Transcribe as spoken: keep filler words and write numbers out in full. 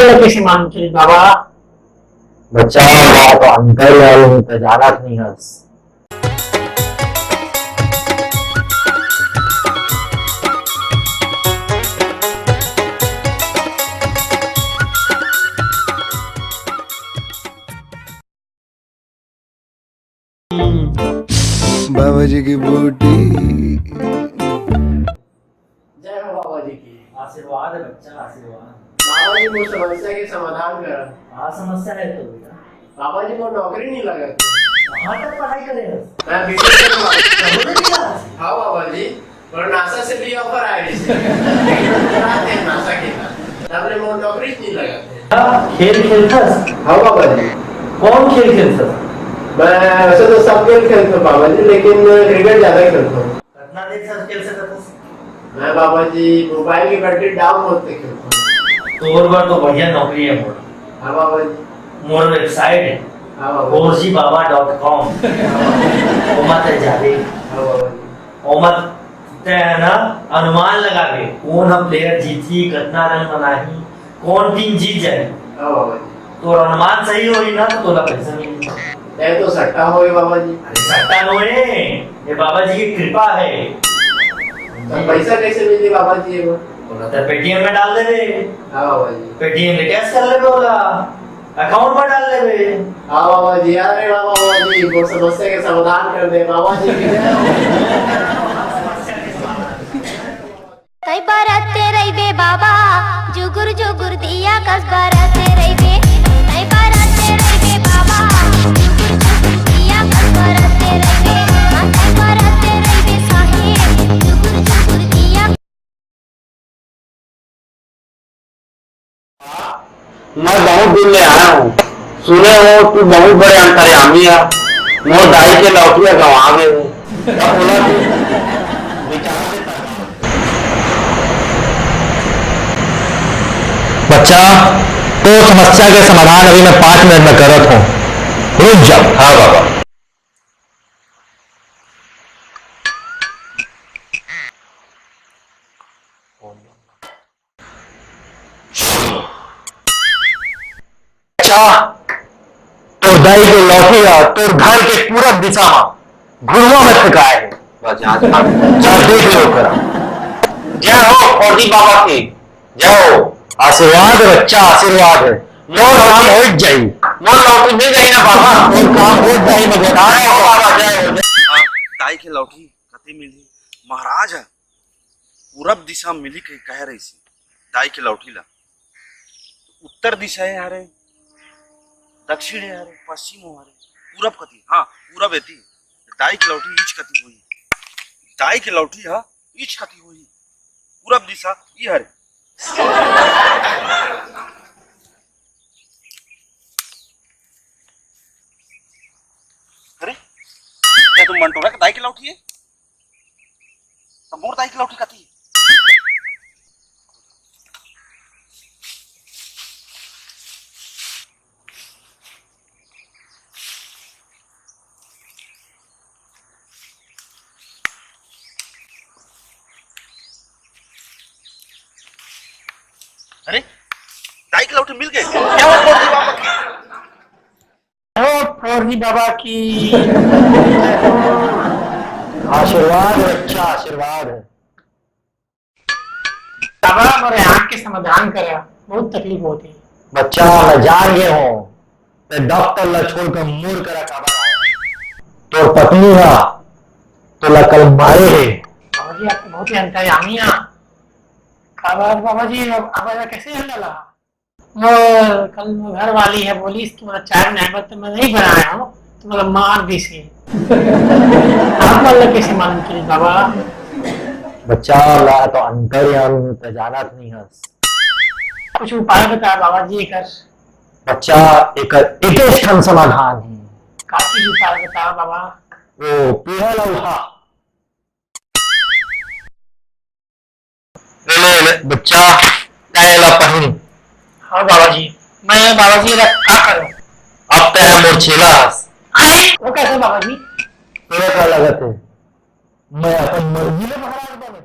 कैसे मालूम चली बाबा? बच्चा, मैं तो अंतर्यामी हूँ, तो जानत नहीं हस। बाबा जी की बूटी। जय हो बाबा जी की। आशीर्वाद है बच्चा, आशीर्वाद। बाबा जी, मोर समस्या के समाधान करा। का समस्या है तो बेटा? बाबा जी, मोर नौकरी नहीं लगत। कहाँ तक पढ़ाई करे हस? मैं बीटेक करवा। हाँ बाबा जी, पर नासा से भी ऑफर आए रहिस। लेकिन रात है नासा के ना। तब ले मोर नौकरी नहीं लगत। खेल खेलथस? हाँ बाबा जी। कौन खेल खेलथस? मैं वैसे तो सब खेल खेलता हूँ बाबा जी, लेकिन क्रिकेट ज्यादा खेलता हूँ। कितना देर से खेल सकत हस? मैं बाबा जी मोबाइल की बैटरी डाउन होते खेलता हूँ। तोर बर तो बढ़िया नौकरी है मोर। हाँ बाबा जी। मोर वेबसाइट है हाँ बाबा जी। Four G baba dot com। ओमा ते जाबे। हाँ बाबा जी। ओमा ते है ना, अनुमान लगाबे, कौन ह प्लेयर जीतही, कितना रन बनाही, कौन टीम जीत जाही। हाँ बाबा जी। तोर अनुमान सही होही ना, तो तोला पैसा मिलही। ये तो सट्टा होए बाबा जी। अरे सट्टा नोहे, ये बाबा जी की कृपा है। तो पैसा कैसे मिलही बाबा जी ये? बोला तो पेटीएम में डाल देबे। हाँ बाबा जी। पेटीएम में कैश कर लेबे ओला, अकाउंट में डाल लेबे। हाँ बाबा जी, अरे वाह बाबा जी, वो समस्या के समाधान कर दे बाबा जी की जय हो। तै बरते रहिबे बाबा, जुगुर जुगुर दिया कस बरते रहिबे। तै बरते रहिबे बाबा, जुगुर जुगुर दिया कस बरते रहिबे। हाँ, तै बरते रहिबे साहेब, जुगुर जुगुर दिया। मैं बहुत दिन ले आया हूँ, सुने हो तू बहुत बड़े अंतर्यामी है। मोर दाई के लौटिया गंवा गे हे। अब बोला तू विचार से। बच्चा, तो समस्या के समाधान अभी मैं पाँच मिनट में करत हूँ, रुक जा। हाँ बाबा। अच्छा, तोर दाई के लौठी ह तोर घर के पूरब दिशा म घुरवा में फेंकाए हे। बस यहाँ से भाग। जा देख ले ओकरा। जय हो फौजी बाबा की, जय हो। आशीर्वाद है बच्चा, आशीर्वाद है। मोर काम हो जाई, मोर लौठी मिल जाई ना बाबा, मोर काम हो जाई, मैं बता रहा हूँ बाबा, जय हो। हाँ, दाई के लौठी कति मिलही? महाराज ह पूरब दिशा मिली के कह रही सी, दाई के लौठी ला। उत्तर दिशा है हरे, दक्षिण है हरे, पश्चिम हो हरे, पूरब कति, हाँ, पूरब एती। दाई के लौठी इच कति होई, दाई के लौठी हा इच कति होई, पूरब दिशा ई हरे। अरे, ये तो मंटोरा के दाई के लौठी है। त मोर दाई के लौठी कति? अरे, दाई के लौठी मिल गए। क्या हुआ फौजी बाबा की? ओ फौजी बाबा की। आशीर्वाद है बच्चा, आशीर्वाद है। बाबा, मोर आँख के समाधान करा, बहुत तकलीफ होती है। बच्चा, मैं जान गए हूँ, मैं डॉक्टर ला छोड़कर मोर करा काबर आया। तोर पत्नी हा तोला कल मारे हे। बाबा जी, आप तो बहुत ही अंतर्यामी हैं। काबर बाबा जी, अब, अब ऐसा कैसे हल्ला लगा? वो कल वो घर वाली है, बोली कि मतलब चाय बनाए बर, तो मैं नहीं बनाया हूँ, तो मतलब मार दी सी। आप मतलब कैसे मालूम चली बाबा? बच्चा, मैं तो अंतर्यामी हूँ, तो जानत नहीं हस। कुछ उपाय बता बाबा जी एकर। बच्चा, एकर एके ठन समाधान है। का चीज उपाय बता बाबा? वो पीढ़ा ला उठा। ले, ले, ले, बच्चा, तैं एला पहिन। हाँ बाबा जी, मैं बाबा जी एला का करूँ? अब तैं मोर चेला हस। अरे, वो कैसे बाबा जी? तोला का लगत है, मैं अपन मर्जी ले महाराज बने?